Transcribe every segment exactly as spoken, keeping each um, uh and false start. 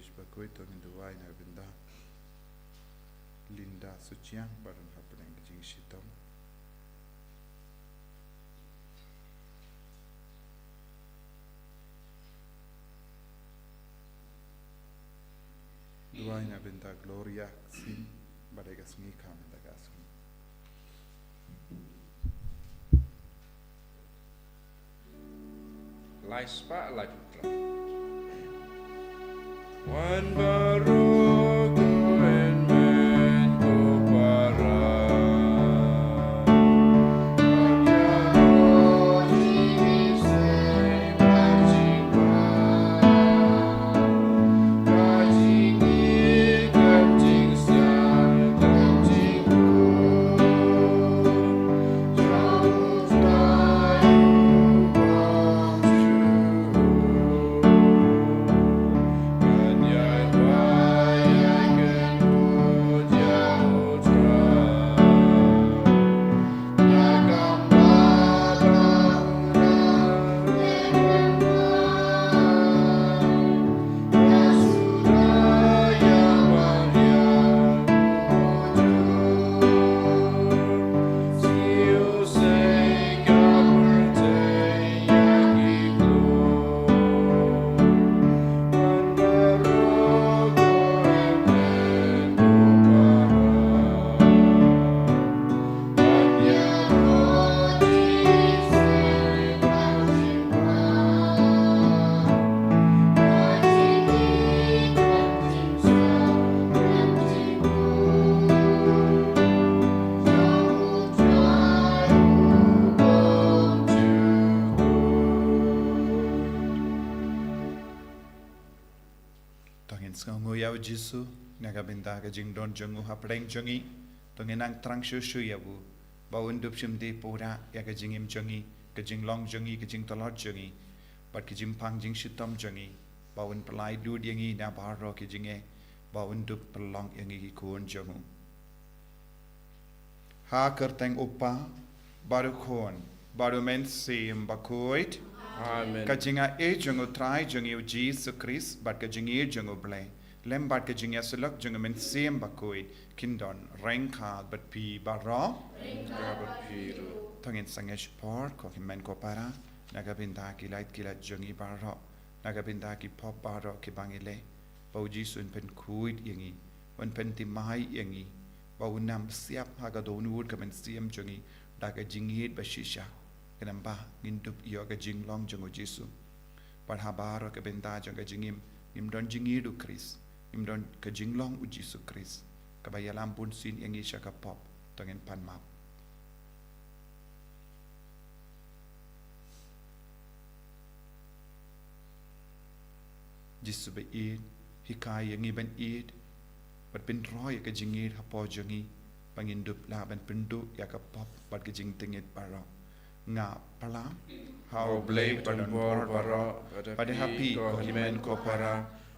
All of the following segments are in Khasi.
Bakhuid, to ngin duwai na ka bynta Linda Suchiang ba don hapdeng ka jingshitom. Duwai na bynta Gloria Ksing ba dei ka sngi ka mynta ka sngi. Lai spah lai phew trai. Wan baroh ko hynmen ko para. To ngin sngewnguh ïa u Jisu na ka bynta ka jingdon jong u hapdeng jong ngi. To ngin nang thrang shuh shuh ïa u ba un dup shim dei pura ïa ka jingim jong ngi, ka jinglong jong ngi, ka jingtlot jong ngi, bad ka jingpang jingshitom jong ngi, ba un pynlait lut ïa ngi na baroh ki jingeh, ba un dup pynlong ïa ngi ki khun jong u. Ha ka kyrteng u Kpa, bad u Khun, bad u Mynsiem Bakhuid. Amen. Ka jingaiei jong u Trai jong ngi u Jisu Khrist bad ka jingïeit jong u Blei, lem bad ka jingïasyllok jong u Mynsiem Bakhuid, kin don ryngkat bad phi baroh. Ryngkat bad phi ruh. To ngin sangeh shipor ko hynmen ko para na ka bynta ki lait ki lait jong ngi baroh, na ka bynta ki pop baroh kiba ngi leh, ba u Jisu un pynkhuid ïa ngi, un pynthymmai ïa ngi, ba un nang siap ha ka dohnud ka mynsiem jong ngi da ka jingïeit ba shisha, khnang ba ngin dup ïoh ka jinglong jong u Jisu. Bad ha baroh ka bynta jong ka jingim, ngim don jingïeit u Khrist, ngim don ka jinglong u Jisu Khrist, kaba ïalam bunsien ïa ngi sha ka pop. To ngin pan map. Jisu ba ïeit, hikai ïa ngi ban ïeit bad pynroi ïa ka jingïeit hapoh jong ngi, ba ngin dup lah ban pynduh ïa ka pop bad ka jingtngit baroh. Nga pla ha u Blei badonbor baroh, bad ha phi ko hynmen ko para,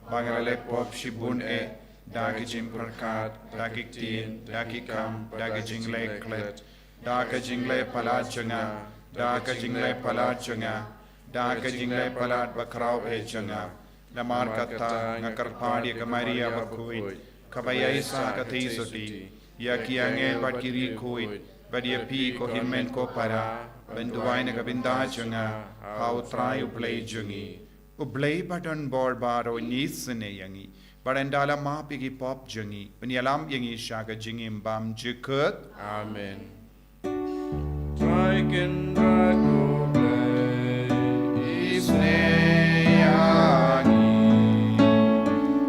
ba nga la leh pop shibun eh, da ka jingpyrkhat, da ki ktien, da ki kam, da ka jingleh klet, da ka jingleh palat jong nga, da ka jingleh palat jong nga, da ka jingleh palat bakhraw eh jong nga. Namar kata nga kyrpad ïa ka Maria Bakhuid, kaba ïaisah ka theisotti, ïa ki angel bad ki riewkhuid, bad ïa phi ko hynmen ko para, ban duwai na ka bynta jong nga ha u Trai u Blei jong ngi. U Blei badonbor baroh un isynei ïa ngi, bad un da la map ïa ki pop jong ngi, un ïalam ïa ngi sha ka jingim bymjukut. Amen. Trai Kynrad ko Blei, isynei ïa ngi.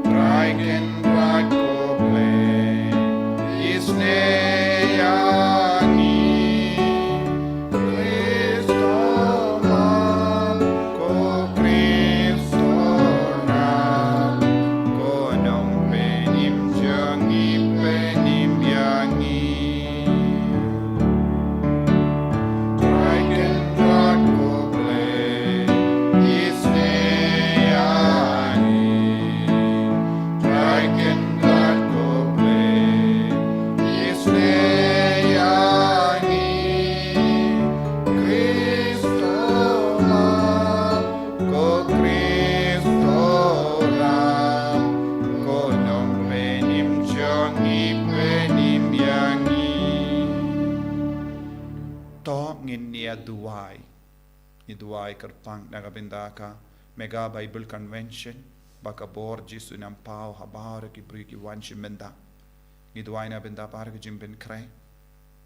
Trai Kynrad ko Blei, isynei ïa ngi. Khrist to map, ko Khrist to rah, ko Nongpynim jong ngi, pynim ïa ngi. Trai Kynrad Ngi duwai kyrpang na ka bynta ka Mega Bible Convention, ba ka bor Jisu un paw ha baroh ki briew ki wan sha mynta. Ngi duwai na bynta baroh ki jingpynkhreh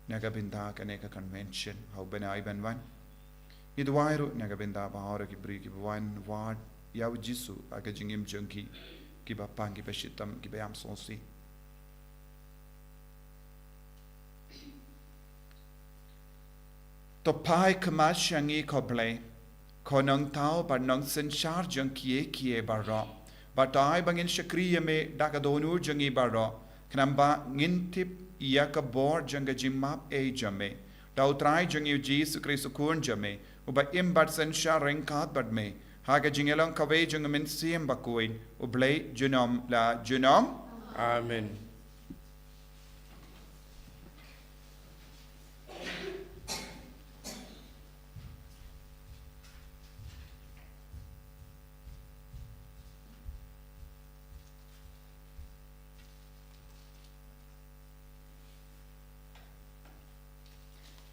na ka bynta kane ka convention ha u bnai ban wan. Ngi duwai ruh na ka bynta baroh ki briew ki wan wad ïa u Jisu ha ka jingim jong ki, kiba pang, kiba shitom, kiba ïam sngewsih. To phai khmat sha ngi ko Blei, ko Nongthaw bad Nongsynshar jong kiei kiei baroh. Bad to ai ba ngin shakri ïa me da ka dohnud jong ngi baroh, khnang ba ngin tip ïa ka bor jong ka jingmap ei jong me da u Trai jong ngi u Jisu Khrist u Khun jong me, uba im bad synshar ryngkat bad me ha ka jingïalong kawei jong u Mynsiem Bakhuid, u Blei junom la junom. Amen.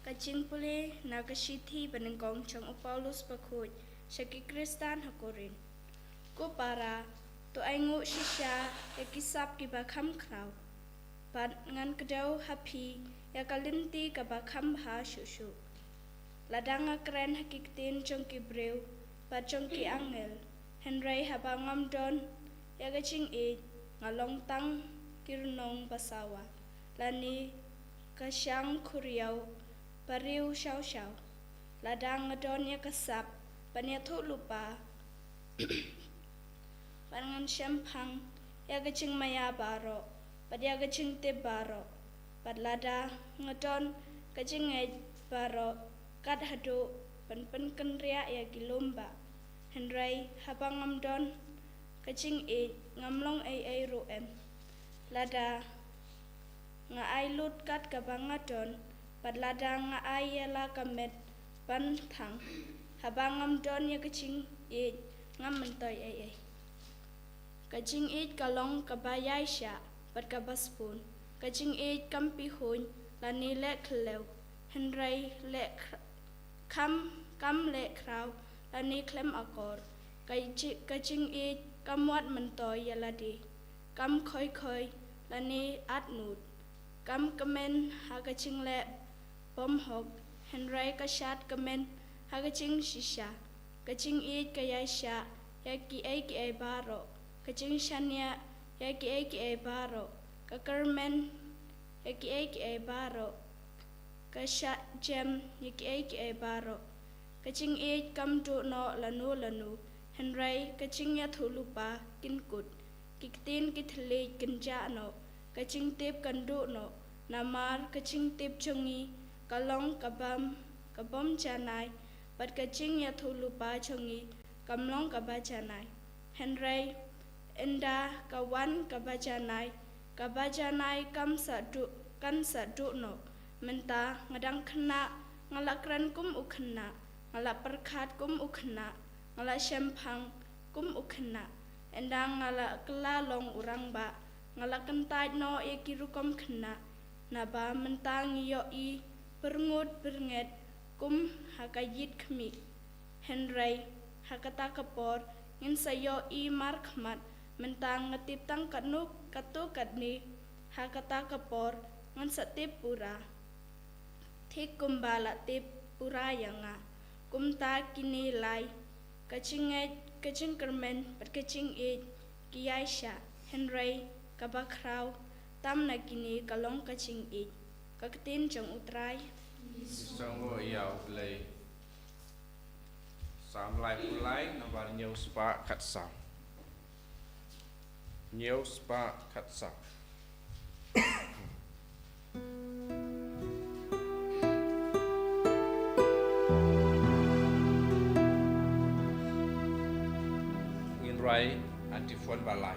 Ka jingpule na ka shithi banyngkong jong u Paulus bakhuid sha ki Khristan ha Korinth. Ko para, to ainguh shisha ïa ki sap kiba kham khraw. Bad ngan kdew ha phi ïa ka lynti kaba kham bha shuh shuh. Lada nga kren ha ki ktien jong ki briew bad jong ki angel, hynrei haba ngam don ïa ka jingïeit, nga long tang ki rnong ba sawa, lane ka shang khuriaw ba riew shaw shaw. Lada nga don ïa ka sap ban ïathuh lypa, bad ngan shemphang ïa ka jingmaïa baroh bad ïa ka jingtip baroh, bad lada nga don ka jingngeit baroh kat haduh ban pynkynriah ïa ki lum bah, hynrei haba ngam don ka jingïeit, ngam long ei ei ruh em. Lada nga ai lut kat kaba nga don, bad lada nga ai ïa la ka met ban thang, haba ngam don ïa ka jingïeit, ngam myntoi ei ei. Ka jingïeit ka long kaba ïaishah bad kaba sbun. Ka jingïeit kam pihuiñ lane leh khyllew, hynrei leh khra-, kam, kam leh khraw lane khlem akor. Ka ji-, ka jingïeit kam wad myntoi ïa lade, kam khoi khoi lane at nud, kam kmen ha ka jingleh bymhok, hynrei ka shad kmen ha ka jingshisha. Ka jingïeit ka ïaishah ïa kiei kiei baroh, ka jingshaniah ïa kiei kiei baroh, ka kyrmen ïa kiei kiei baroh, ka shah jem ïa kiei kiei baroh. Ka jingïeit kam duh noh lano lano, hynrei ka jingïathuhlypa kin kut. Ki ktien ki thylliej kin jah noh, ka jingtip kan duh noh. Namar ka jingtip jong ngi ka long ka bym, ka bym janai, bad ka jingïathuhlypa jong ngi kam long kaba janai. Hynrei ynda ka wan kaba janai, kaba janai kam sa duh, kan sa duh noh. Mynta nga dang khynnah, nga la kren kum u khynnah, nga la pyrkhat kum u khynnah, nga la shemphang kum u khynnah. Ynda nga la kylla long u rangbah, nga la kyntait noh ïa ki rukom khynnah. Naba mynta ngi ïohi byrngut byrnget kum ha ka ïit khmih. Hynrei ha kata ka por ngin sa ïohi markhmat, mynta nga tip tang katno, katto katne, ha kata ka por ngan sa tip pura, thik kumba la tip pura ïa nga. Kumta kine lai, ka jingngeit, ka jingkyrmen bad ka jingïeit ki ïaishah, hynrei kaba khraw tam na kine ka long ka jingïeit. Ka ktien jong U Trai. Sngewbha ïa U Blei. Salm laiphew lai, nambar hynñiew spah khatsaw. Hynñiew spah khatsaw. Ngin rwai antiphon ba lai.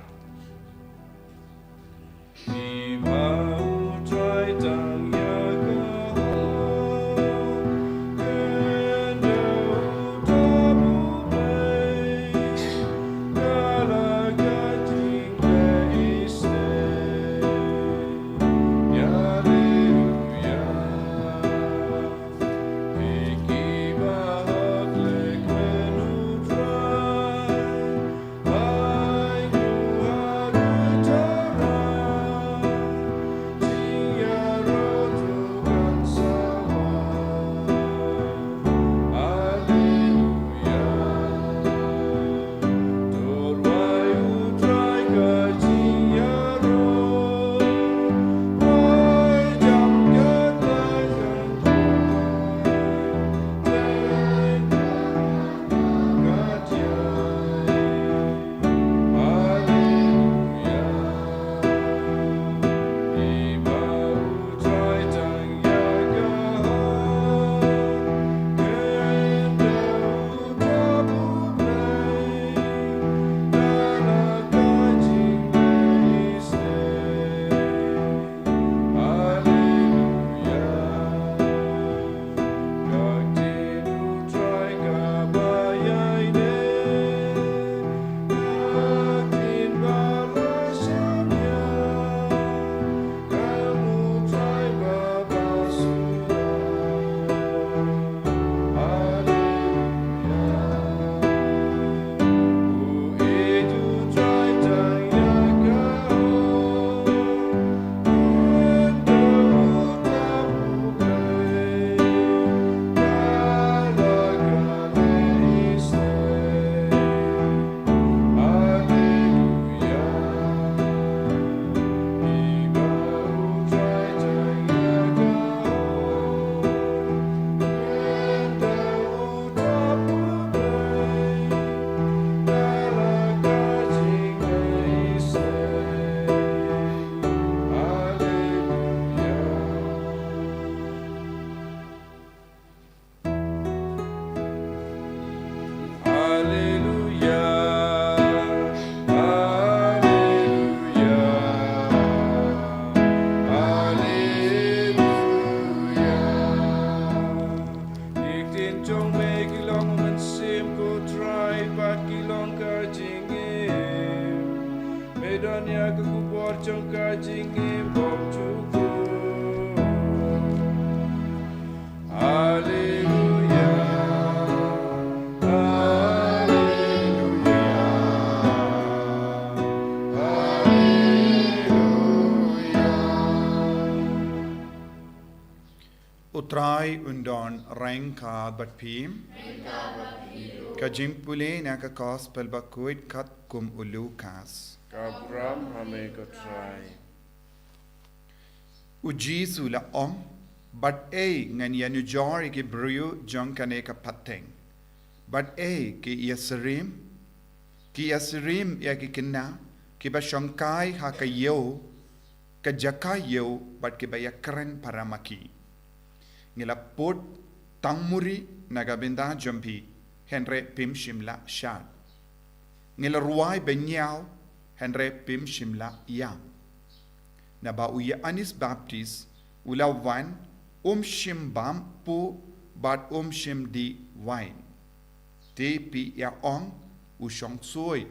Ïa ka khubor jong ka jingim bymjukut. Haleluya. Haleluya. Haleluya. U Trai un don ryngkat bad phi. Ka jingpule na ka Gospel bakhuid katkum u Lukas. Ka burom ha me ko Trai. U Jisu la ong, bad ei ngan ïanujor ïa ki briew jong kane ka pateng. Bad ei ki ïasyriem, ki ïasyriem ïa ki khynnah kiba shongkai ha ka ïew, ka jaka ïew bad kiba ïakren para ma ki. Ngi la put tang muri na ka bynta jong phi, hynrei phim shym la shad. Ngi la rwai bynñiaw, hynrei phim shym la ïam. Naba u Ïoannis Baptis u la wan, um shym bam puh bad um shym dih wain. Te phi ïa ong, u shong suid.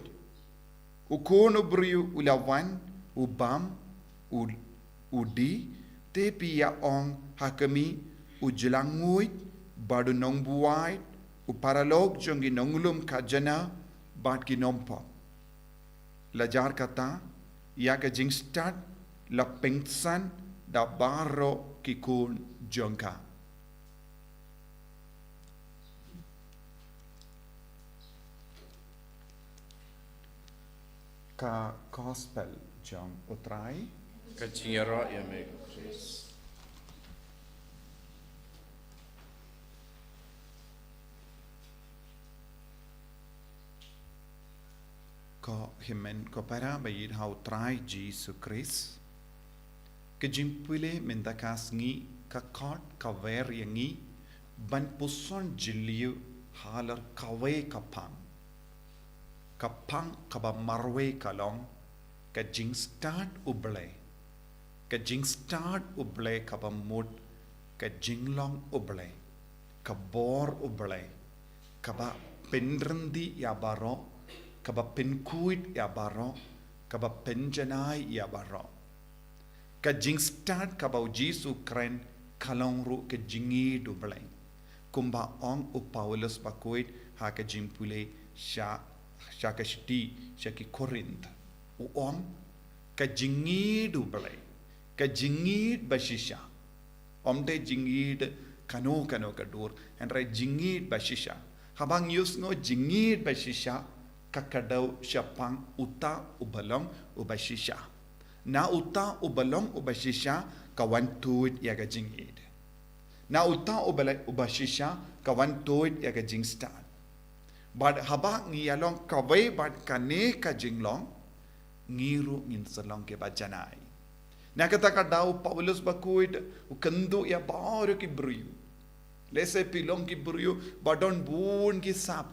U Khun u briew u la wan, u bam, u, u dih. Te phi ïa ong ha khmih, u jlangnguid bad u nongbuaid, u paralok jong ki nonglum khajana bad ki nongpop. La jar kata, ïa ka jingstad la pynsan da baroh ki khun jong ka. Ka Gospel jong u Trai. Ka jingïaroh ïa me ko Khrist. Ko hynmen ko para ba ïeit ha u Trai Jisu Khrist. Ka jingpule mynta ka sngi ka khot ka wer ïa ngi ban puson jylliew halor kawei ka phang. Ka phang kaba marwei ka long ka jingstad U Blei. Ka jingstad U Blei kaba mut ka jinglong U Blei, ka bor U Blei, kaba pynryndih ïa baroh, kaba pynkhuid ïa baroh, kaba pynjanai ïa baroh. Ka jingstad kaba u Jisu u kren ka long ruh ka jingïeid U Blei. Kumba ong u Paulus bakhuid ha ka jingpule sha, sha ka shithi sha ki Korinth. U ong ka jingïeid U Blei, ka jingïeid bashisha. Ym dei jingïeid kano kano ka dur, hynrei jingïeid bashisha. Haba ngi ïohsngew jingïeid bashisha, ka kdew shaphang uta uba long uba shisha. Na uta uba long uba shisha ka wan tuid ïa ka jingïeid. Na uta uba la-, uba shisha ka wan tuid ïa ka jingstad. Bad haba ngi ïalong kawei bad kane ka jinglong, ngi ruh ngin sa long kiba janai. Na kata ka daw u Paulus bakhuid u kynduh ïa baroh ki briew. Lehse phi long ki briew ba don bun ki sap.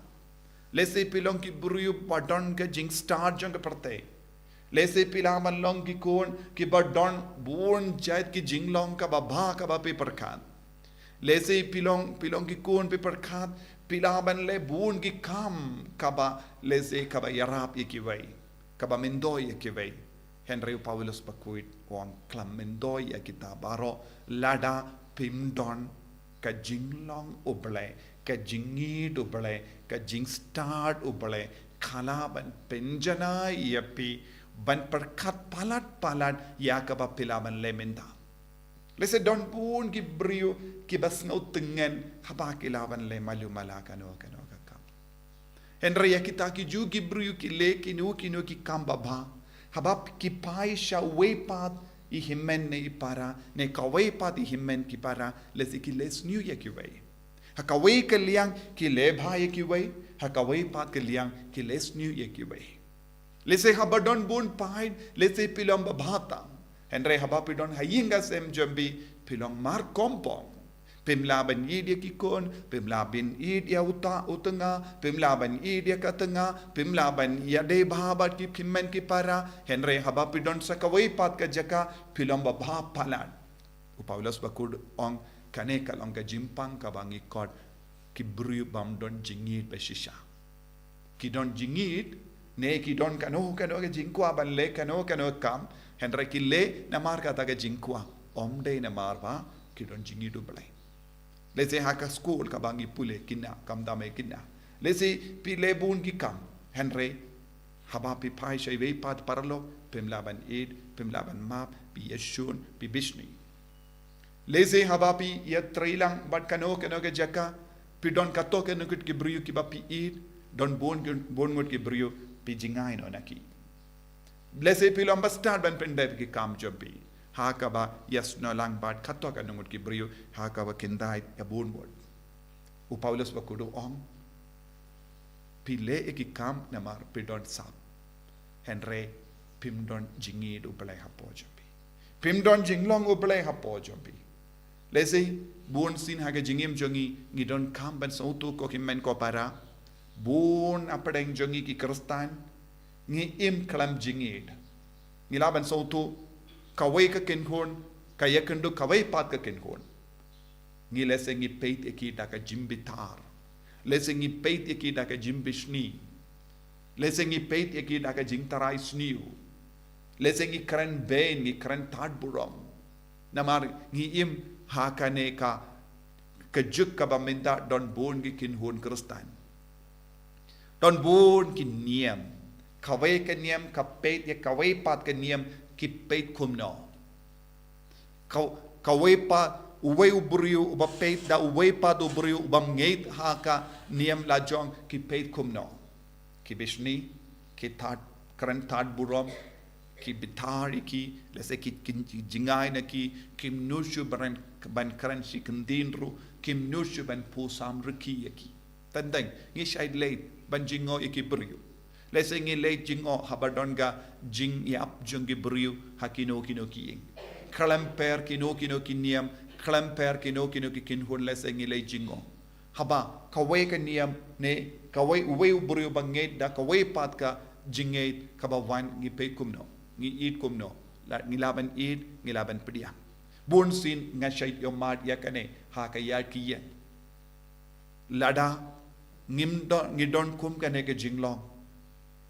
Lehse phi long ki briew ba don ka jingstad jong ka pyrthei. Lehse phi lah ban long ki khun kiba don bun jait ki jinglong kaba bha kaba phi pyrkhat. Lehse phi long, phi long ki khun phi pyrkhat, phi lah ban leh bun ki kam kaba, lehse kaba ïarap ïa kiwei, kaba myntoi ïa kiwei. Hynrei u Paulus bakhuid u ong khlem myntoi ïa kita baroh, lada phim don ka jinglong U Blei, ka jingïeid U Blei, ka jingstad U Blei, ka lah ban pynjanai ïa phi ban pyrkhat palat palat ïa kaba phi lah ban leh mynta. Lehse don bun ki briew kiba sngew tyngen haba ki lah ban leh malu mala kano kano ka kam. Hynrei ïa kita ki ju ki briew ki leh kino kino ki kam babha, haba ki phai sha uwei pat i hynmen ne i para, ne kawei pat i hynmen ki para, lehse ki leh sniew ïa kiwei. Ha kawei ka liang ki leh bha ïa kiwei, ha kawei pat ka liang ki leh sniew ïa kiwei. Lehse haba don bun paid, lehse phi long babha tam. Hynrei haba phi don ha ïing ha sem jong phi, phi long markhompong. Phim lah ban ïeid ïa ki khun, phim lah ban ïeid ïa uta u tnga, phim lah ban ïeid ïa ka tnga, phim lah ban ïadei bha bad ki hynmen ki para, hynrei haba phi don sa kawei pat ka jaka, phi long babha palat. U Paulus bakhuid u ong kane ka long ka jingpang kaba ngi khot ki briew bym don jingïeid bashisha. Ki don jingïeid, Ne ki don kano kano ka jingkwah ban leh kano kano ka kam, hynrei ki leh namar kata ka jingkwah, ym dei namar ba ki don jingïeit U Blei. Lehse ha ka skul kaba ngi pule ki nang, kam dam ïa ki nang. Lehse phi leh bun ki kam, hynrei haba phi phai sha iwei pat paralok, phim lah ban ïeit, phim lah ban map, phi ïashun, phi bishni. Lehse haba phi ïatrei lang bad kano kano ka jaka, phi don katto katne ngut ki briew kiba phi ïeit, don bun, bun ngut ki briew phi jngai noh na ki. Lehse phi long ba stad ban pyndep ki kam jong phi, ha kaba ïasnoh lang bad katto katne ngut ki briew, ha kaba kyndait ïa bun bun. U Paulus bakhuid u ong, phi leh ïa ki kam namar phi don sap, hynrei phim don jingïeit U Blei hapoh jong phi. Phim don jinglong U Blei hapoh jong phi. Lehse bun sien ha ka jingim jong ngi, ngi donkam ban sngewthuh ko ki hynmen ko para, bun hapdeng jong ngi ki Khristan ngi im khlem jingïeit. Ngi lah ban sngewthuh kawei ka kynhun ka ïakynduh kawei pat ka kynhun. Ngi lehse ngi peit ïa ki da ka jingbitar. Lehse ngi peit ïa ki da ka jingbishni. Lehse ngi peit ïa ki da ka jingtharai sniew. Lehse ngi kren beiñ, ngi kren tad burom. Namar ngi im ha kane ka, ka juk kaba mynta don bun ki kynhun Khristan. Don bun ki niam. Kawei ka niam ka peit ïa kawei pat ka niam, ki peit kumno. Ka, kawei pat, uwei u briew uba peit da uwei pat u briew uba ngeit ha ka niam lajong, ki peit kumno. Ki bishni, ki tad, kren tad burom, ki bitar ïa ki, lehse ki, ki jngai na ki, kim nud shuh ban, ban kren shi kyntien ruh, kim nud shuh ban pyrshang ruh ki ïa ki. Tang tang, ngi shait leit ban jngoh ïa ki briew. Lehse ngi leit jngoh haba don ka jingïap jong ki briew ha kino kino ki ïing. Khlem pher kino kino ki niam, khlem pher kino kino ki kynhun, lehse ngi leit jngoh. Haba kawei ka niam ne kawei, uwei u briew ba ngeit da kawei pat ka jingngeit kaba wan, ngi peit kumno, ngi ïeit kumno. La, ngi lah ban ïeit, ngi lah ban pdiang. Bun sien nga shait ïohmad ïa kane ha ka ïa ki ïing. Lada ngim don, ngi don kum kane ka jinglong,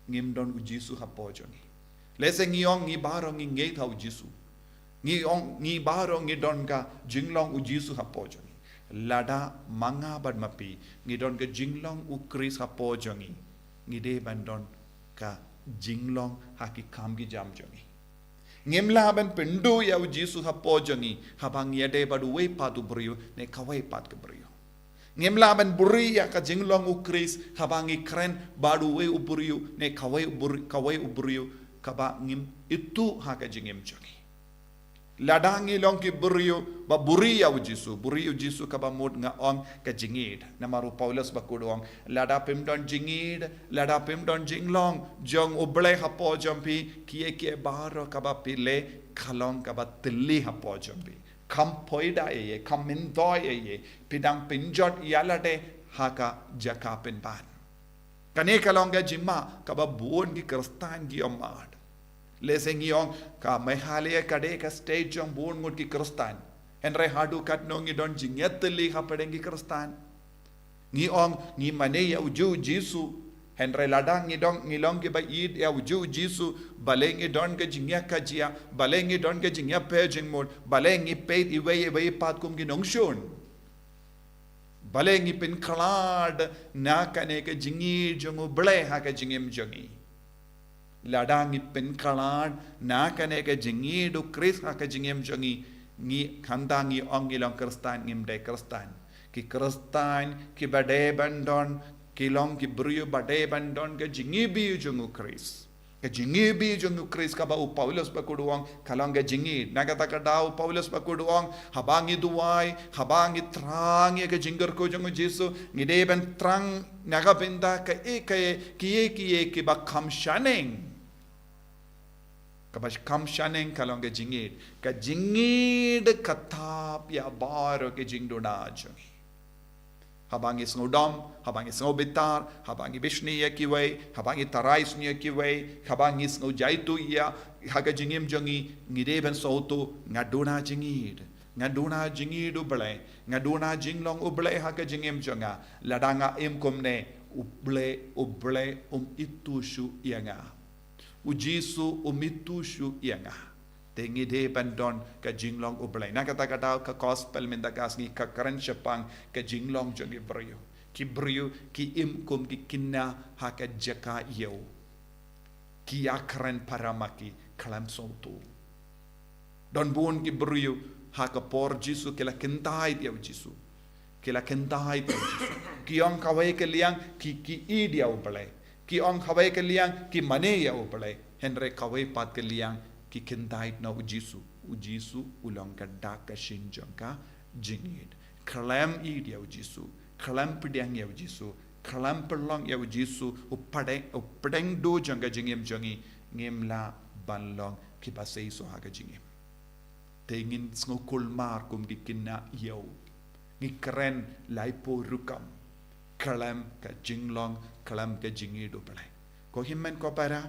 ngim don U Jisu hapoh jong ngi. Lehse ngi ong ngi baroh ngi ngeit ha U Jisu. Ngi ong ngi baroh ngi don ka jinglong U Jisu hapoh jong ngi. Lada ma nga bad ma phi ngi don ka jinglong U Khrist hapoh jong ngi, ngi dei ban don ka jinglong ha ki kam ki jam jong ngi. Ngim lah ban pynduh ïa U Jisu hapoh jong ngi haba ngi ïadei bad uwei pat u briew ne kawei pat ka briew. Ngim lah ban buhrieh ïa ka jinglong U Khrist haba ngi kren bad uwei u briew ne kawei u br-, kawei u briew kaba ngim ithuh ha ka jingim jong ngi. Lada ngi long ki briew ba buhrieh ïa U Jisu, buhrieh U Jisu kaba mut nga ong ka jingïeit. Namar u Paulus bakhuid u ong, lada phim don jingïeit, lada phim don jinglong jong U Blei hapoh jong phi, kiei kiei baroh kaba phi leh ka long kaba tylli hapoh jong phi. Kam poi da ei ei, kam myntoi ei ei, phi dang pynjot ïa lade ha ka jaka pynban. Kane ka long ka jingma kaba bun ki Khristan ki ïohmad. Lehse ngi ong ka Meghalaya ka dei ka state jong bun ngut ki Khristan. Hynrei haduh katno ngi don jingïatylli hapdeng ki Khristan. Ngi ong ngi mane ïa U Jisu. Hynrei lada ngi don, ngi long kiba ïeit ïa U Jisu, balei ngi don ka jingïakajia, balei ngi don ka jingïapher jingmut, balei ngi peit iwei iwei pat kum ki nongshun. Balei ngi pynkhlad na kane ka jingïeit jong U Blei ha ka jingim jong ngi. Lada ngi pynkhlad na kane ka jingïeit U Khrist ha ka jingim jong ngi, ngi khamtam ngi ong ngi long Khristan, ngim dei Khristan. Ki Khristan kiba dei ban don, ki long ki briew ba dei ban don ka jingïeit jong U Khrist. Ka jingïeit jong U Khrist kaba u Paulus bakhuid u ong ka long ka jingïeit. Na kata ka daw u Paulus bakhuid u ong, haba ngi duwai, haba ngi thrang ïa ka jingkyrkhu jong U Jisu, ngi dei ban thrang na ka bynta kaei kaei, kiei kiei kiba kham shaneng. Kaba kham shaneng ka long ka jingïeit. Ka jingïeit ka thap ïa baroh ki jingduna jong ngi. Haba ngi sngewdom, haba ngi sngewbitar, haba ngi bishni ïa kiwei, haba ngi tharai sniew ïa kiwei, haba ngi sngew jaituh ïa, ha ka jingim jong ngi, ngi dei ban sngewthuh, nga duna jingïeit, nga duna jingïeit U Blei, nga duna jinglong U Blei ha ka jingim jong nga. Lada nga im kumne, U Blei, U Blei um ithuh shuh ïa nga. U Jisu um ithuh shuh ïa nga. Te ngi dei ban don ka jinglong U Blei. Na kata ka daw ka gospel mynta ka sngi ka kren shaphang ka jinglong jong ki briew. Ki briew ki im kum ki khynnah ha ka jaka ïew. Ki ïakren para ma ki khlem sngewthuh. Don bun ki briew ha ka por Jisu ki la kyntait ïa u Jisu. Ki la kyntait ïa u Jisu. Ki ong kawei ka liang ki, ki ïeit ïa U Blei. Ki ong kawei ka liang ki mane ïa U Blei. Hynrei kawei pat ka liang ki kyntait na u Jisu. U Jisu u long ka dak ka shin jong ka jingïeit. Khlem ïeit ïa u Jisu, khlem pdiang ïa u Jisu, khlem pynlong ïa u Jisu u pdeng, u pdeng duh jong ka jingim jong ngi, ngim lah ban long kiba seisoh ha ka jingim. Te ngin sngew kulmar kum ki khynnah ïew. Ngi kren laiphew rukom. Khlem ka jinglong, khlem ka jingïeit U Blei. Ko hynmen ko para,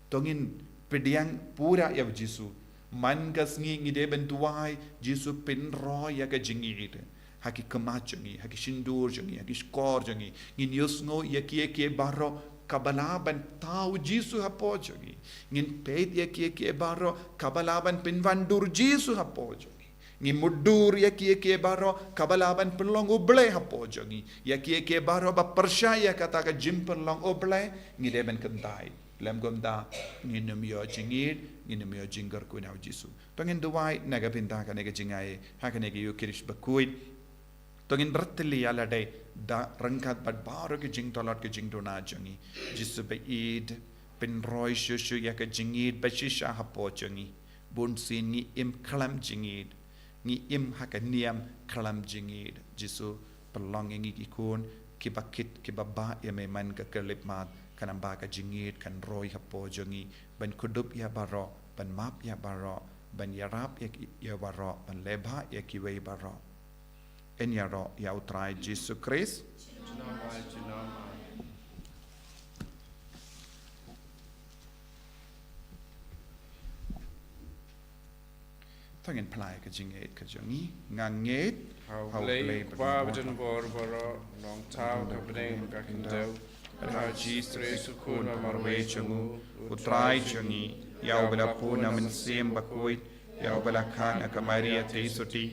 to ngin pdiang pura ïa u Jisu. Man ka sngi ngi dei ban duwai, Jisu pynroi ïa ka jingïeit. Ha ki khmat jong ngi, ha ki shyntur jong ngi, ha ki shkor jong ngi. Ngin ïohsngew ïa kiei kiei baroh kaba lah ban thaw u Jisu hapoh jong ngi. Ngin peit ïa kiei kiei baroh kaba lah ban pynwandur u Jisu hapoh jong ngi. Ngi mutdur ïa kiei kiei baroh kaba lah ban pynlong U Blei hapoh jong ngi. Ïa kiei kiei baroh ba pyrshah ïa kata ka jingpynlong U Blei, ngi dei ban kyntait. Lem kumta, ngin ym ïoh jingïeit, ngin ym ïoh jingkyrkhu na u Jisu. To ngin duwai na ka bynta kane ka jingaiei ha kane ka Ïukharist bakhuid. To ngin bret ïa lade da ryngkat bad baroh ki jingtlot ki jingduna jong ngi. Jisu ba ïeit, pynroi shuh shuh ïa ka jingïeit ba shisha hapoh jong ngi. Bunsien ngi im khlem jingïeit. Ngi im ha ka niam khlem jingïeit. Jisu, pynlong ïa ngi ki khun kiba kit, kiba bah ïa me man ka khyllipmat, khnang ba ka jingïeit kan roi hapoh jong ngi, ban kdup ïa baroh, ban map ïa baroh, ban ïarap ïa ki, ïa baroh, ban lehbah ïa kiwei baroh. Yn ïaroh ïa U Trai Jisu Khrist. To ngin phla ïa ka jingngeit ka jong ngi. Nga ngeit ha U Blei, U Kpa badonbor baroh, u nongthaw ha ka bneng bad ka khyndew, ha U Jisu Khrist u Khun ba marwei jong u, U Trai jong ngi, ïa uba la bun na U Mynsiem Bakhuid, ïa uba la kha na ka Maria Theisotti,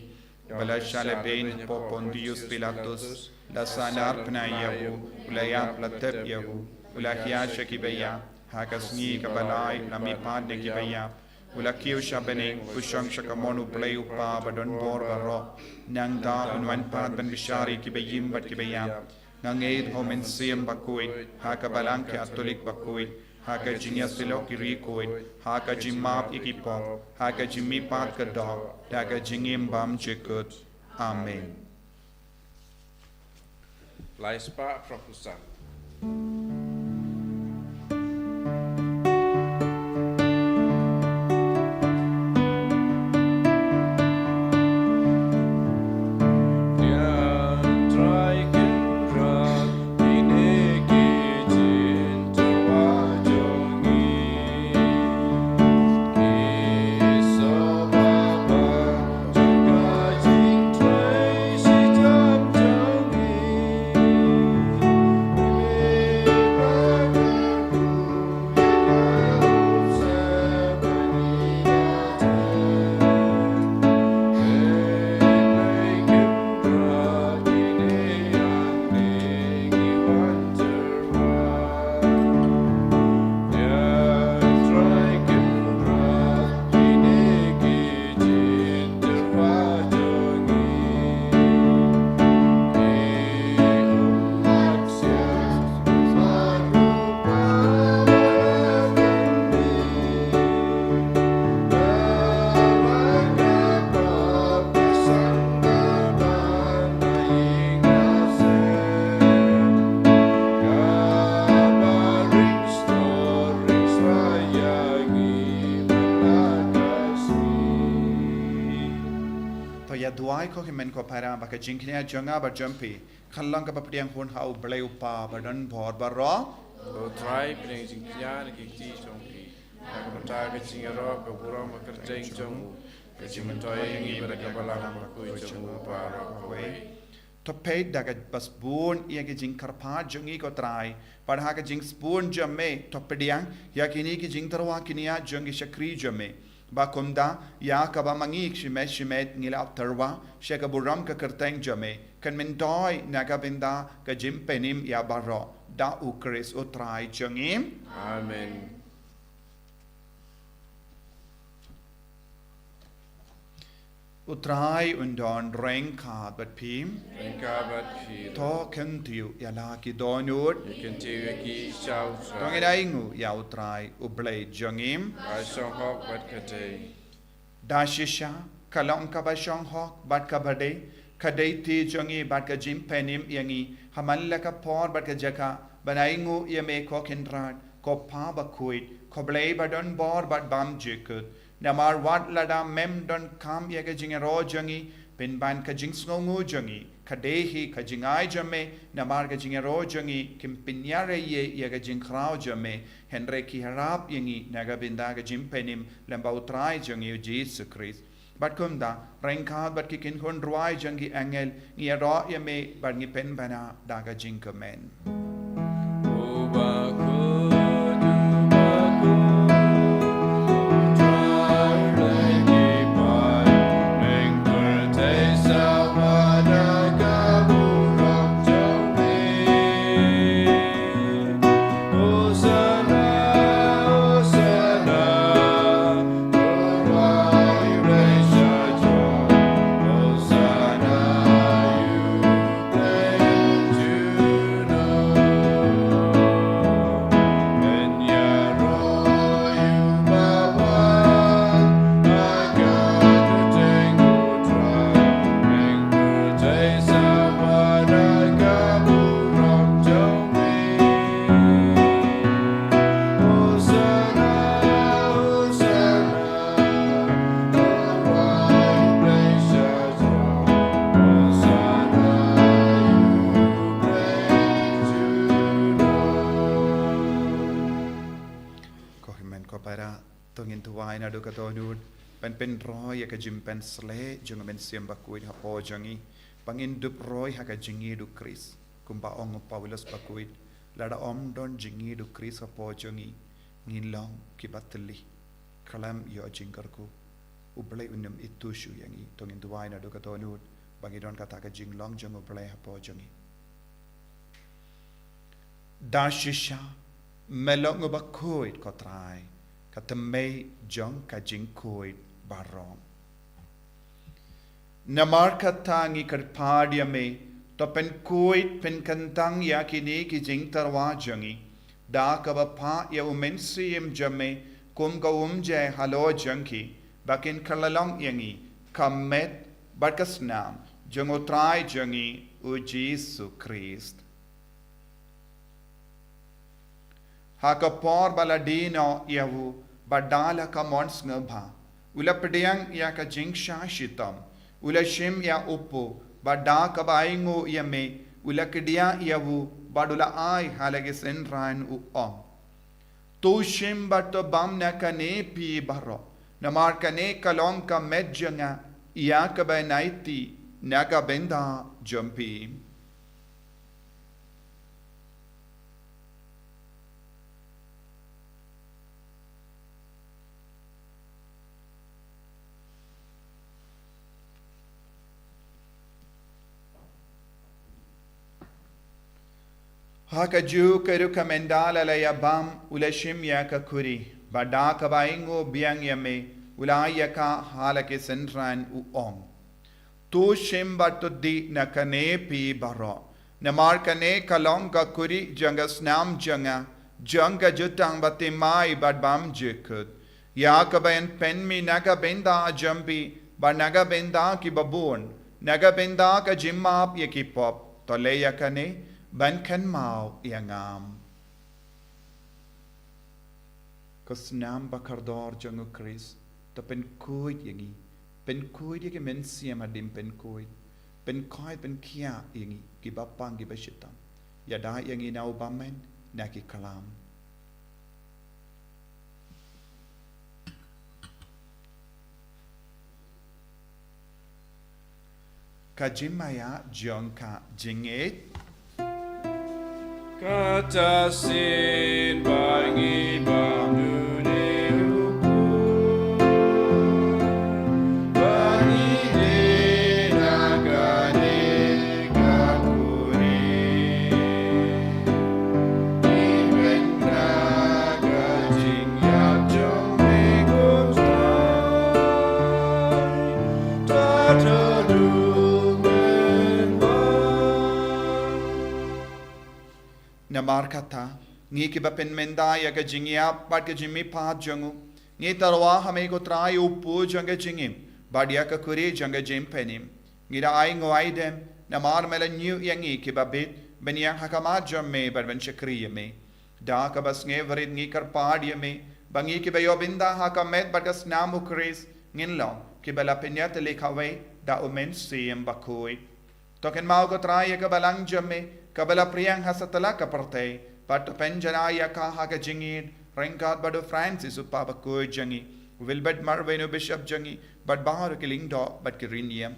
ba la shah lehbeiñ hapoh Pontius Pilatus, la sahnarphna ïa u, u la ïap, la tep ïa u, u la hiar sha kiba ïap, ha ka sngi kaba lai u la mihpat na kiba ïap, u la kiew sha bneng, u shong sha kamon U Blei U Kpa badonbor baroh. Nangta un wan pat ban bishar ïa kiba im bad kiba ïap. Nga ngeit ha U Mynsiem Bakhuid, ha ka Balang Katholik bakhuid, ha ka jingïasyllok ki riewkhuid, ha ka jingmap ïa ki pop, ha ka jingmihpat ka doh, ha ka jingim bymjukut. Amen. Lai spah phra phew san. To ïa duwai ko hynmen ko para ba ka jingkñia jong nga bad jong phi kan long kaba pdiang hun ha U Blei U Kpa badonbor baroh. Ko Trai, pdiang jingkñia na ki kti jong phi. Ka bynta ka jingïaroh, ka burom, ka kyrteng jong u, ka jingmyntoi ïa ngi bad ka Balang Bakhuid jong u baroh kawei. To peit da kaba sbun ïa ki jingkyrpad jong ngi ko Trai, bad ha ka jingsbun jong me to pdiang ïa kine ki jingtyrwa ki nia jong ki shakri jong me. Ba kumta ïa kaba ma ngi shimet shimet ngi la tyrwa sha ka burom ka kyrteng jong me, kan myntoi na ka bynta ka jingpynim ïa baroh, da U Khrist U Trai jong ngi. Amen. U Trai un don ryngkat bad phi. Ryngkat bad phi. To kyntiew ïa la ki dohnud. Ngi kyntiew ïa ki sha U Trai. To ngin ainguh ïa U Trai U Blei jong ngi. Ba shong hok bad ka dei. Da shisha ka long kaba shong hok bad kaba dei, ka dei te jong ngi bad ka jingpynim ïa ngi ha man la ka por bad ka jaka ban ainguh ïa me ko Kynrad, ko Pa bakhuid, ko Blei ba don bor bad bymjukut. Namar wat lada mem donkam ïa ka jingïaroh jong ngi, pynban ka jingsngewnguh jong ngi ka dei hi ka jingai jong me, namar ka jingïaroh jong ngi kim pynïarap ïa ka jingkhraw jong me, hynrei ki ïarap ïa ngi na ka bynta ka jingpynim lem bad U Trai jong ngi U Jisu Khrist. Bad kumta ryngkat bad ki kynhun rwai jong ki angel ngi ïaroh ïa me bad ngi pynbna da ka jingkmen. Ko hynmen ko para, to ngin duwai naduh ka dohnud ban pynroi ïa ka jingpynshlei jong U Mynsiem Bakhuid hapoh jong ngi, ba ngin dup roi ha ka jingïeit U Khrist. Kumba ong u Paulus bakhuid, lada ym don jingïeit U Khrist hapoh jong ngi, ngin long kiba tylli. Khlem ïoh jingkyrkhu, U Blei un ym ithuh shuh ïa ngi. To ngin duwai naduh ka dohnud ba ngin don kata ka jinglong jong U Blei hapoh jong ngi. Da shisha me long uba khuid ko Trai, ka tymmen jong ka jingkhuid baroh. Namar kata ngi kyrpad ïa me, to pynkhuid pynkyntang ïa kine ki jingtyrwa jong ngi da kaba phah ïa U Mynsiem jong me kum ka umjai halor jong ki, ba kin kylla long ïa ngi ka met bad ka snam jong U Trai jong ngi U Jisu Khrist. Ha ka por ba la die noh ïa u, bad da la ka mon sngewbha, u la pdiang ïa ka jingshah shitom, u la shim ïa u kpu, bad da kaba ainguh ïa me u la kdiah ïa u, bad u la ai ha la ki synran, u ong: To shim bad to bam na kane phi baroh, namar kane ka long ka met jong nga ïa kaba nai tih na ka bynta jong phi. Ha kajuh ka rukom ynda la la ïa bam, u la shim ïa ka khuri, bad da kaba ainguh biang ïa me, u la ai ïa ka ha la ki synran, u ong: To shim bad to dih na kane phi baroh, namar kane ka long ka khuri jong ka snam jong nga, jong ka jutang bathymmai bad bymjukut, ïa kaba yn pynmih na ka bynta jong phi bad na ka bynta kiba bun, na ka bynta ka jingmap ïa ki pop. To leh ïa kane ban kynmaw ïa nga. Ko snam bakordor jong U Khrist, to pynkhuid ïa ngi, pynkhuid ïa ki mynsiem hadien pynkhuid, pynkhuid pynkhiah ïa ngi kiba pang kiba shitom, ïada ïa ngi na u bymman, na ki klam. Ka jingmaïa jong ka jingngeit. Kata shisien ba ngi bam dune u Kpa, ba ngi dei na kane ka kurim. Ngi beh na ka jingïap jong me ko Trai. Namar kata, ngi kiba pynmynda ïa ka jingïap bad ka jingmihpat jong u, ngi tyrwa ha me ko Trai, u Pu jong ka jingim bad ïa ka Khuri jong ka jingpynim. Ngi da ai nguh ai dem namar me la ñiew ïa ngi kiba bit ban ïeng ha khmat jong me bad ban shakri ïa me. Da kaba sngewrit ngi kyrpad ïa me ba ngi kiba ïoh bynta ha ka met bad ka snam u Khrist ngin long kiba la pynïatylli kawei da u Mynsiem Bakhuid. To kynmaw ko Trai ïa ka balang jong me kaba la pdiang ha satlak ka pyrthei, bad to pynjanai ïa ka ha ka jingïeid ryngkat bad u Francis u Kpa bakhuid jong ngi, u Wilbert Marwein u Bishop jong ngi, bad baroh ki lyngdoh bad ki riewniam.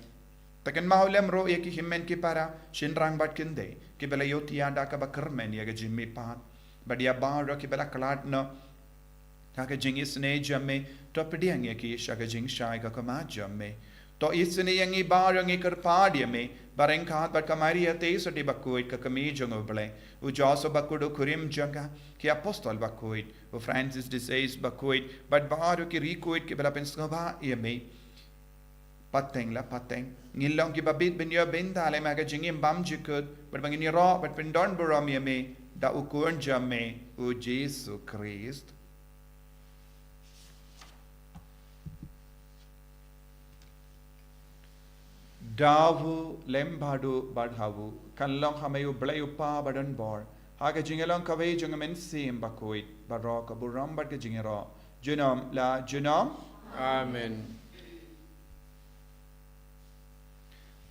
To kynmaw lem ruh ïa ki hynmen ki para, shynrang bad kynthei kiba la ïohthiah da kaba kyrmen ïa ka jingmihpat, bad ïa baroh kiba la khlad noh ha ka jingisynei jong me, to pdiang ïa ki sha ka jingshai ka khmat jong me. To isynei ïa ngi baroh, ngi kyrpad ïa me, ba ryngkat bad ka Maria Theisotti bakhuid ka kmie jong u Blei, u Joseph bakhuid u kurim jong ka, ki apostol bakhuid, u Francis de Sales bakhuid, bad baroh ki riewkhuid kiba la pynsngewbha ïa me pateng la pateng, ngin long kiba bit ban ïoh bynta lem ha ka jingim bymjukut, bad ba ngin ïaroh bad pyndonburom ïa me da u Khun jong me, u Jisu Khrist. Da u lem bad u bad ha u, kan long ha me u Blei u Kpa badonbor, ha ka jingïalong kawei jong u Mynsiem Bakhuid, baroh ka burom bad ka jingïaroh junom la junom. Amen.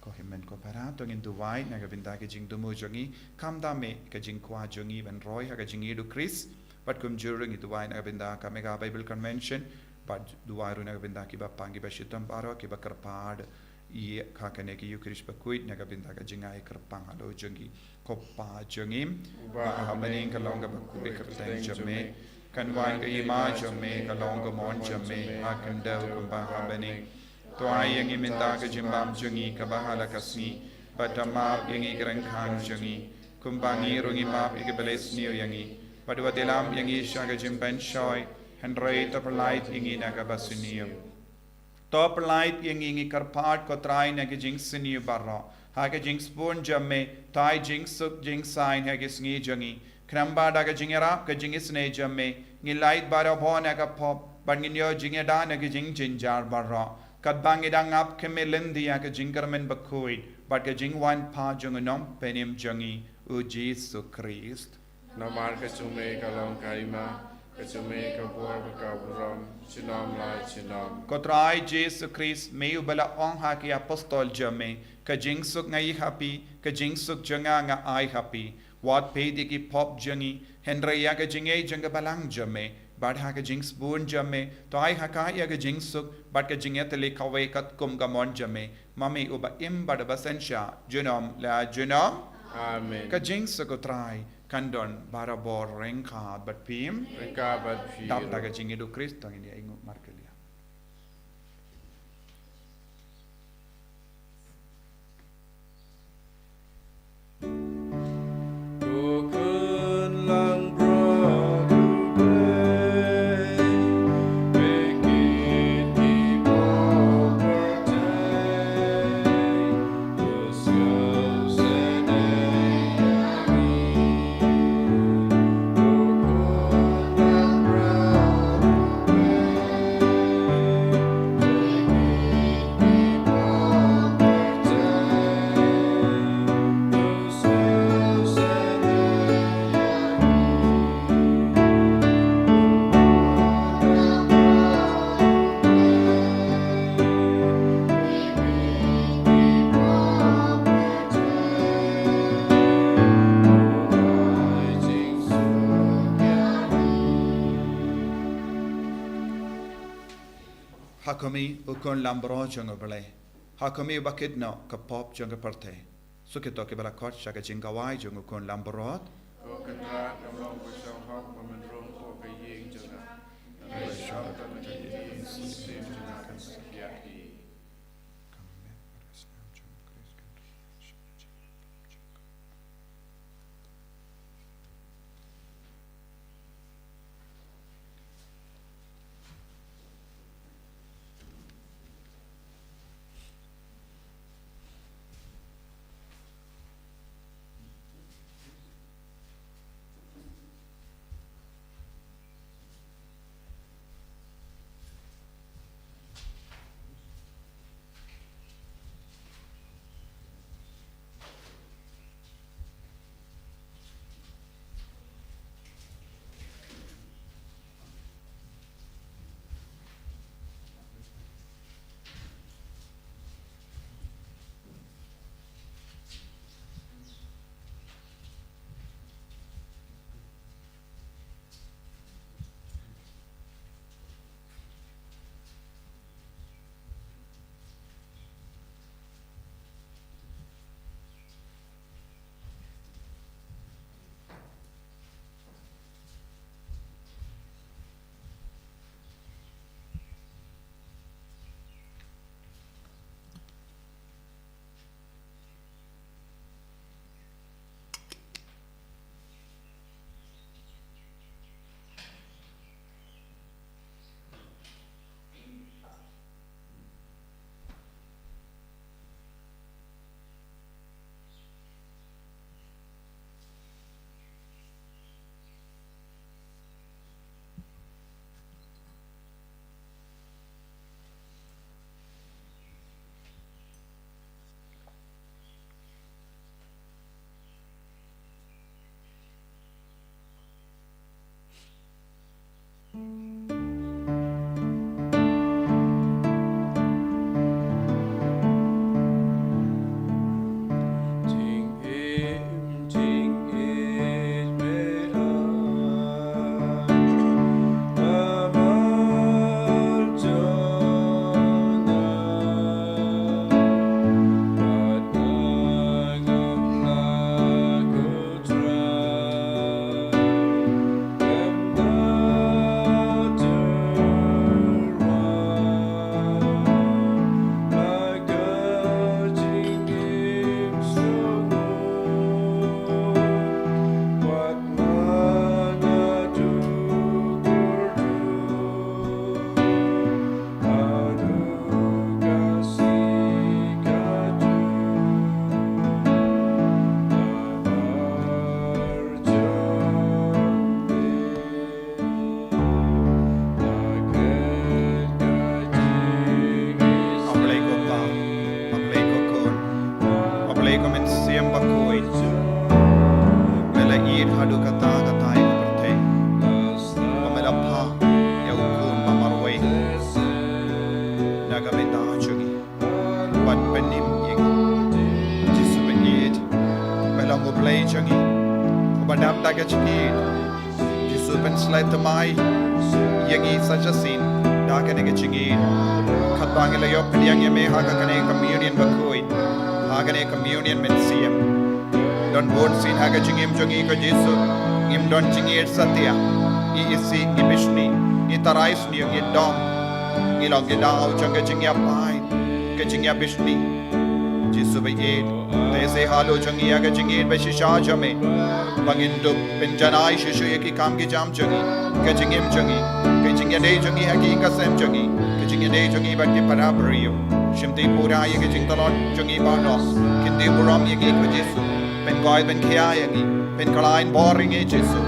Ko hynmen ko para, to ngin duwai na ka bynta ka jingthmu jong ngi, khamtam eh ka jingkwah jong ngi ban roi ha ka jingïeid u Khrist. Bad kumjuh ruh ngi duwai na ka bynta ka Mega Bible Convention, bad duwai ruh na ka bynta kiba pang kiba shitom baroh kiba kyrpad ïa ka kane ka Eucharist bakhuid na ka bynta ka jingai kyrpang halor jong ngi. Ko Pa jong ngi ba ha bneng, ka long kaba khuid ka kyrteng jong me, kan wan ka hima jong me, ka long ka mon jong me ha khyndew kumba ha bneng. To ai ïa ngi mynta ka jingbam jong ngi kaba ha la ka sngi, bad to map ïa ngi ki ryngkhang jong ngi, kumba ngi ruh ngi map ïa kiba leh sniew ïa ngi, bad wat ïalam ïa ngi sha ka jingpynshoi, hynrei to pyllait ïa ngi na kaba sniew. To pyllait ïa ngi, ngi kyrpad ko Trai, na ki jingsniew baroh, ha ka jingsbun jong me, to ai jingsuk jingsaiñ ha ki sngi jong ngi, khnang ba da ka jingïarap ka jingisynei jong me, ngin lait barabor na ka pop, bad ngin ïoh jingïada na ki jingjynjar baroh, katba ngi dang ap khmih lynti ïa ka jingkyrmen bakhuid bad ka jingwan pat jong u Nongpynim jong ngi, u Jisu Khrist. Namar ka jong me ka long ka hima, ka jong me ka bor bad ka burom, junom la junom. Ko Trai Jisu Khrist, me uba la ong ha ki apostol jong me, ka jingsuk nga ïa ha phi, ka jingsuk jong nga nga ai ha phi. Wat peit ïa ki pop jong ngi, hynrei ïa ka jingïeit jong ka balang jong me, bad ha ka jingsbun jong me, to ai ha ka ïa ka jingsuk bad ka jingïatylli kawei katkum ka mon jong me, ma me uba im bad uba synshar junom la junom. Amen. Ka jingsuk u Trai kan don barabor ryngkat bad phi. Ryngkat bad phi. Dap da ka jingïeid u Khrist, to ngin ïa ainguh markylliang. Ha khmih, u khun langbrot jong u Blei. Ha khmih ba kit noh ka pop jong ka pyrthei. Suk ïa kito kiba la khot sha ka jingkawei jong u khun lambarot. Ko Kynrad, kam long ba shong hok ba men rung hapoh ka ïing jong nga. Hynrei shong tang ha ka ïing, ka mynsiem jong nga kan sa kiad hi. Khublei ko Pa, khublei ko Khun, khublei ko Mynsiem Bakhuid. Me la ïeit haduh katta katta ïa ka pyrthei, ba me la phah ïa u Khun ba marwei na ka bynta jong ngi. Bad pynim ïa ngi. Jisu ba ïeit, me long U Blei jong ngi, uba dap da ka jingïeit. Jisu pynshlei thymmai ïa ngi sa shisien da kane ka jingïeit. Katba ngi la ïoh pdiang ïa me ha ka kane ka communion bakhuid, ha kane ka communion mynsiem. Don bun sien ha ka jingim jong ngi ko Jisu, ngim don jingïeit satia. Ngi isih, ngi bishni, ngi tharai sniew, ngi dom. Ngi long ki daw jong ka jingïapait, ka jingïabishni. Jisu ba ïeit, te sei halor jong ngi ïa ka jingïeit ba shisha jong me, ba ngin dup pynjanai shuh shuh ïa ki kam ki jam jong ngi, ka jingim jong ngi, ka jingïadei jong ngi ha ki ïing ka sem jong ngi, ka jingïadei jong ngi bad ki para briew. Shimti pura ïa ka jingtlot jong ngi baroh. Kynthei burom ïa ngi ko Jisu. Pynkoit pynkhia ïa ngi, pynkylla bor ïa ngi Jisu.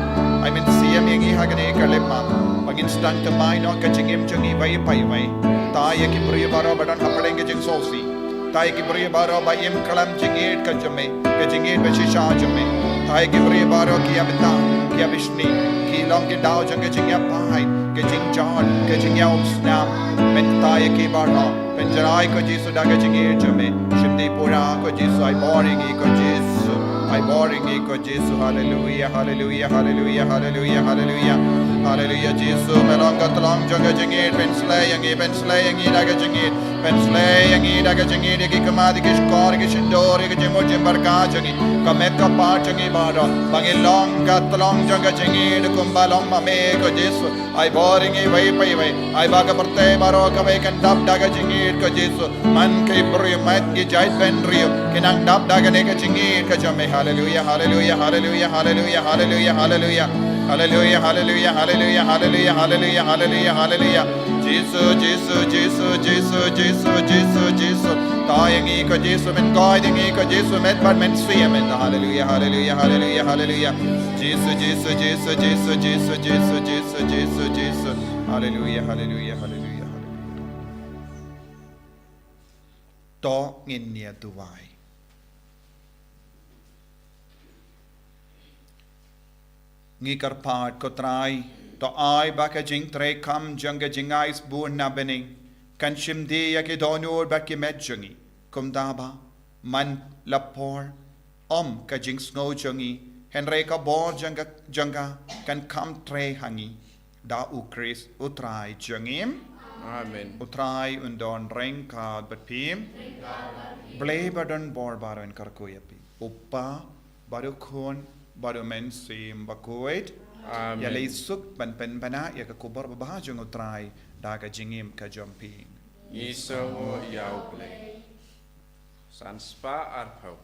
Ai mynsiem ïa ngi ha kane ka lip maw, ba ngin sdang thymmai noh ka jingim jong ngi iwei pa iwei. Thaw ïa ki briew baroh ba don hapdeng ka jingsngewsih. Thaw ïa ki briew baroh ba im khlem jingïeit ka jong me, ka jingïeit ba shisha jong me. Thaw ïa ki briew baroh ki ïa btah, ki ïa bishni, ki long ki daw jong ka jingïapait, ka jingjot, ka jingïaumsnam. Men thaw ïa ki baroh. Pynjanai ko Jisu da ka jingïeit jong me. Shimti pura ko Jisu, ai bor ïa ngi ko Jisu. Ai bor ïa ngi ko Jisu. Haleluia, haleluia, haleluia, haleluia, haleluia. Haleluia Jisu, me long ka tlong jong ka jingngeit, pynslei ïa ngi, pynslei ïa ngi da ka jingngeit, pynslei ïa ngi da ka jingngeit, ïa ki khmat, ïa ki shkor, ïa ki shyntur, ïa ka jingmut jingpyrkhat jong ngi, ka met ka phad jong ngi baroh, ba ngi long ka tlong jong ka jingngeit kumba long ma me ko Jisu. Ai bor ïa ngi iwei pa iwei. Ai ba ka pyrthei baroh kawei kan dap da ka jingngeit ko Jisu. Man ki briew, man ki jaitbynriew, ki nang dap da kane ka jingngeit ka jong me. Haleluia, haleluia, haleluia, haleluia, haleluia, haleluia. Haleluia, haleluia, haleluia, haleluia, haleluia, haleluia, haleluia. Jisu, Jisu, Jisu, Jisu, Jisu, Jisu, Jisu. Thaw ïa ngi ko Jisu, men guide ïa ngi ko Jisu, men pat men sui ïa men. Haleluia, haleluia, haleluia, haleluia. Jisu, Jisu, Jisu, Jisu, Jisu, Jisu, Jisu, Jisu. Haleluia, haleluia, haleluia, haleluia. To ngin ïa duwai. Ngi kyrpad ko Trai, to ai ba ka jingtrei kam jong ka jingai sbun na bneng kan shim die ïa ki dohnud bad ki met jong ngi, kumta ba man la por ym ka jingsngew jong ngi, hynrei ka bor jong ka, jong ka kan kham trei ha ngi. Da U Khrist U Trai jong ngi. Amen. U Trai un don ryngkat bad phi. Blei ba don bor baroh un kyrkhu ïa phi. U Kpa bad U Khun bad U Mynsiem Bakhuid. Amen. Ïaleh suk ban pynbna ïa ka khubor babha jong U Trai da ka jingim ka jong phi. Ngi sngewnguh ïa U Blei. San spah arphew.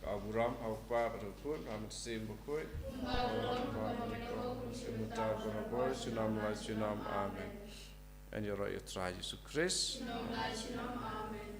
Ka burom ha U Kpa bad U Khun bad U Mynsiem Bakhuid. Ka burom ha U Kpa bad U Khun bad U Mynsiem Bakhuid. Junom la junom. Amen. Yn ïaroh ïa U Trai Jisu Khrist. Junom la junom. Amen.